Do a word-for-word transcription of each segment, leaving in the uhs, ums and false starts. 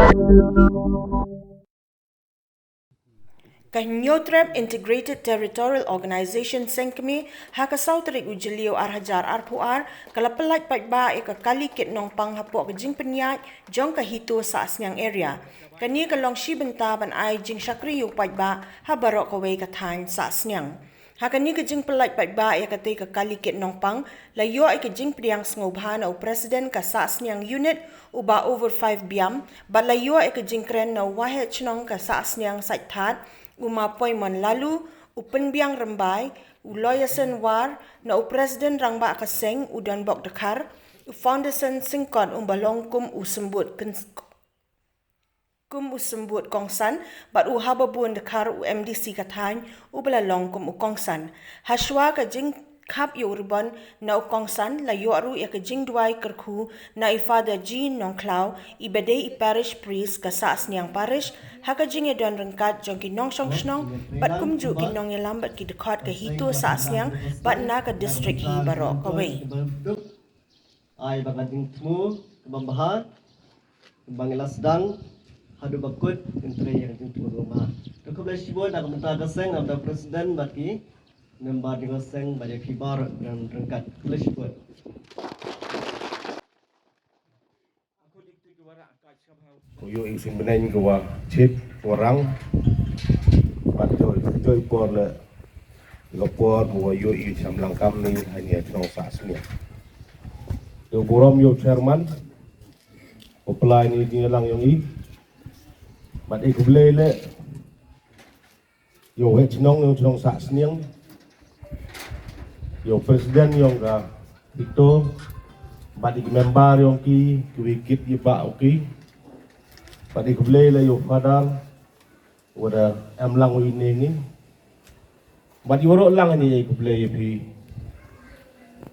Ka Hynñiewtrep Integrated Territorial Organization Sengkmie ha ka saw tarik u Jylliew ar hajar arphew ar ka la pyllait paidbah ïa ka kali kit nongpang hapoh ka jingpynïaid jong ka HITO Sahsniang area. Kane ka long shi bynta ban ai jingshakri ïa u paidbah ha baroh kawei ka thaiñ Sahsniang. Ha kane ka jingpyllait paidbah ïa katei ka kali kit nongpang, la ïoh ïa ka jingpdiang sngewbha na u President ka Sahsniang Unit, u Bah Overfive Biam, bad la ïoh ïa ka jingkren na u Waheh Chnong ka Sahsniang Saihthat, u Ma Poimon Laloo, u Pynbiang Rymbai, u Loyasen War, na u President Rangbah ka Seng, u Donbok Dkhar, u Foundation Syngkot, uba long kum u symbud kum u symbud kongsan, bad u Hababun Dkhar, u MDC ka thaiñ, uba la long kum u kongsan. Hashwa ka jingkhap ïa u ribon na u kongsan, la ïoh ruh ïa ka jingduwai kyrkhu na i Father G Nongkhlaw, iba dei i Parish Priest ka Sahsniang Parish, ha ka jingïadon ryngkat jong ki nongshong shnong bad kumjuh ki nongïalam bad ki dkhot ka HITO Sahsniang bad na ka district hi baroh kawei. Ai ba ka jingthmu kaba bha, ba ngi la sdang haduh ba kut, ngi trei ïa ka jingthmu kaba bha. Te khublei shibun na ka bynta ka seng, na ka bynta president bad ki member jong ka seng bad ïa phi baroh ryngkat. Khublei shibun. Ko ïoh i sing bneng ko wa chit ko rang. Bad ko joi por le ko por ko wa ïoh i cham lang kam ni hanya chong sa sini. Ko burom ïoh chairman. Ko pelai ni ni lang yong i. Bad i ko blei le. Ïoh wei chnong, ïoh chnong sa sniang. Ïoh president yong ka HITO. Bad i member yong ki, ki wikit i ba o ki. Bad i ko blei le ïoh father. Wada em lang wi ni ni. Bad ïoh ro lang ni i ko blei ïoh phi.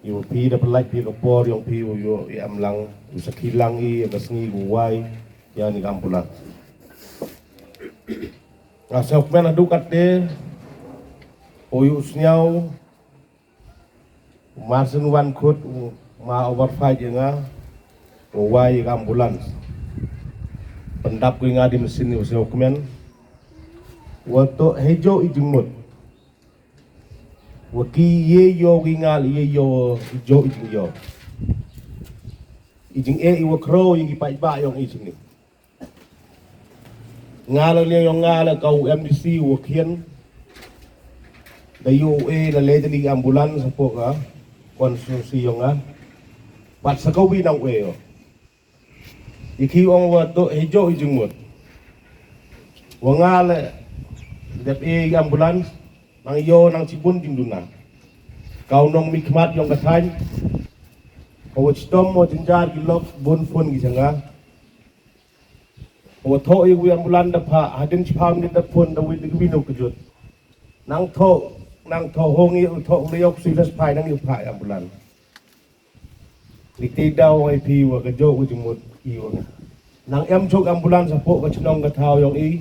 Ïoh phi da pelai phi ka por yong phi ïoh em lang. Ïoh sakhi lang i ka sngi gu wai. Ïa ni ka ambulance. Nga sngewkmen haduh katte, u ïoh sniaw, u Marsin Wan Khut, u ma Overfive ïa nga, u wai ïa ka ambulance. Pyndap ku ïa nga di masin ïa u sngewkmen. Wa to hei jo i jingmut. Wa ki ye yo ki ngal ye yo i jo i jingyo. I jing e i wa kro i ki paidbah yong i jing ni. Nga la liang yong nga la ka u MDC wa khian. Da yu e la le jali ambulance hapoh ka constituency yong nga. Bad sa ka wi nang we yo. I ki ong wa to he jo i jingmut. Wa nga la dep e ambulance nang yo nang chibun jingduna. Ka u nongmihkhmat yong ka thaiñ. Ka wa chitom wa jynjar ki lok bun phone ki janga. Wa thoh ïa wi ambulance da pha, hadien chiphaw minit da phone da wi da wi no kjut. Nang thoh, nang thoh hong ïa u thoh u le yok sui das phai nang ïa pha ambulance. Ni te daw ai phi wa ka jok u jingmut i wa nga. Nang em chok ambulance hapoh ka chnong ka thaw yong i,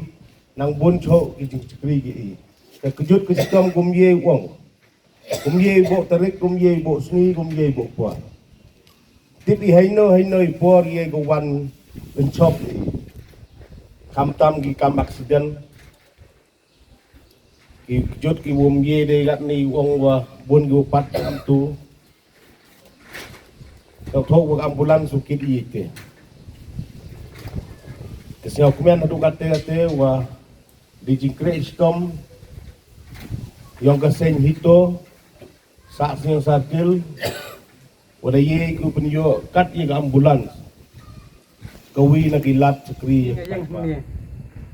nang bun chok ki jingchakri ki i. Ka kjut ka chitom kum ye u ong. Kum ye bo tarik, kum ye bo sngi, kum ye bo por. Tip i haino, haino i por ye ko wan pynchop i. Kam tam ki kam accident. Ki kjut ki wum ye de gat ni wong wa bun ki wa pat kam tu. Tau thok wa ambulance u kit i te. Te sngewkmen haduh kate kate wa di jingkre stom. Yong ka seng hito. Sa seng circle. Wa da ye ku pynïoh kat ïa ka ambulance. Ka wi na ki lad chakri ïa ka yang ni.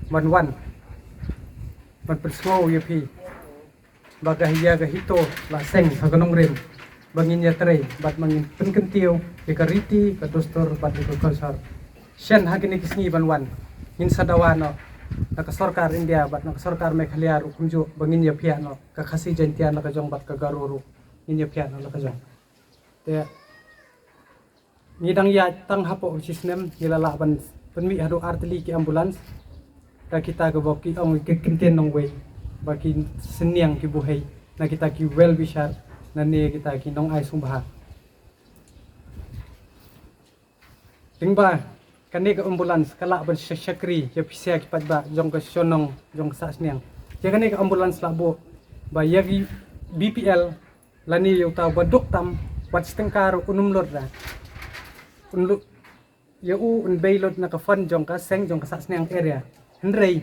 Ban wan. Ban pynsngew ïa phi. Ba ka ïa ka hito la seng ha ka nongrim. Ba ngin ïa trei bad ba ngin pynkyntiew ïa ka riti ka dustur bad ïa ka culture. Shen ha kine ki sngi ban wan. Ngin sa dawa noh. Na ka sorkar India bad na ka sorkar Meghalaya ruh kumjuh ba ngin ïa phiah noh. Ka Khasi Jaintia na ka jong bad ka Garo ruh. Ngin ïa phiah noh na ka jong. Te ngi dang ïa tang hapoh u snem ngi la lah ban pynmih haduh ar tylli ki ambulance. Da kita ka bok ki ong ki kyntien nongwei ba ki sniang ki buhei na kita ki well wisher na ne kita ki nongai sngewbha. Lyngba kane ka ambulance ka lah ban sha- shakri ïa pisa ki paidbah jong ka shnong jong ka Sahsniang. Ïa kane ka ambulance lah buh ba ïa ki B P L lane ïa uta ba duk tam wat shi tyngka ruh un ym lut ra. Un lut ïa u un bei lut na ka fund jong ka seng jong ka Sahsniang area. Hynrei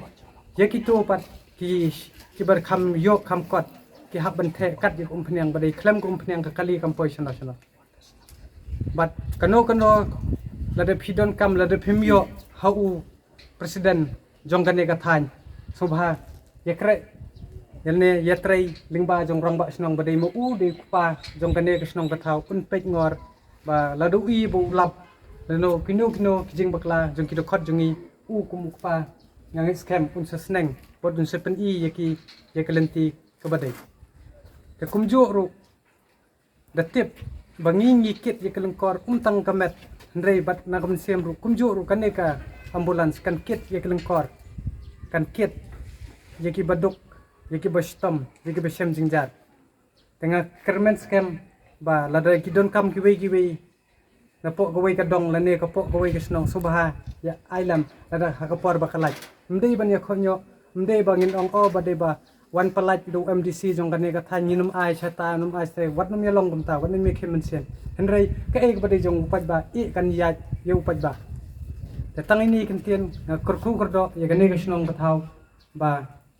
ïa kito pat ki ki bar kham ïoh kham kot ki hap ban theh kat ïa ka umphniang ba dei khlem ka umphniang ka kali kam poi shano shano. Bad kano kano lada phi donkam lada phim ïoh ha u president jong kane ka thaiñ, sngewbha ïa kreh ïa ne ïa trei lyngba jong rangbah shnong ba dei ma u dei kpa jong kane ka shnong ka thaw un peit ngor ba lada u i ba u lap lano kino kino ki jingbakla jong ki dkhot jong ngi, u kum u kpa nga ngeit skhem un sa sneng bad un sa pyni ïa ki ïa ka lynti kaba dei. Te kumjuh ruh da tip ba ngi ngi kit ïa ka lyngkor um tang ka met, hynrei bad na ka mynsiem ruh kumjuh ruh kane ka ambulance kan kit ïa ka lyngkor, kan kit ïa ki ba duk, ïa ki ba shitom, ïa ki ba shem jingjar. Te nga kyrmen skhem ba lada ki donkam kiwei kiwei na poh kawei ka dong lane ka poh kawei ka shnong, sngewbha ïa ai lem lada ha ka por ba ka lait. Ym dei ban ïa khot ñiuh, ym dei ba ngin ong o ba dei ba wan pyllait da u M D C jong kane ka thaiñ, ngin ym ai shata, ngin ym ai shata, wat nym ïa long kumta, wat nym ïa khim mynsiem. Hynrei kaei kaba dei jong u paidbah i kan ïaid ïa u paidbah. Te tang ine i kyntien nga kyrkhu kyrdoh ïa kane ka shnong ka thaw ba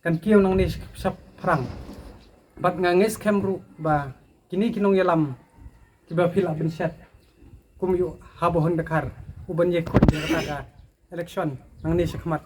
kan kiew nangne shaphrang. Bad nga ngeit skhem ruh ba kine ki nongïalam kiba phi lah ban shet kum ïa u Bah Hun Dkhar u ban ïakhun ïa kata ka election nangne shakhmat.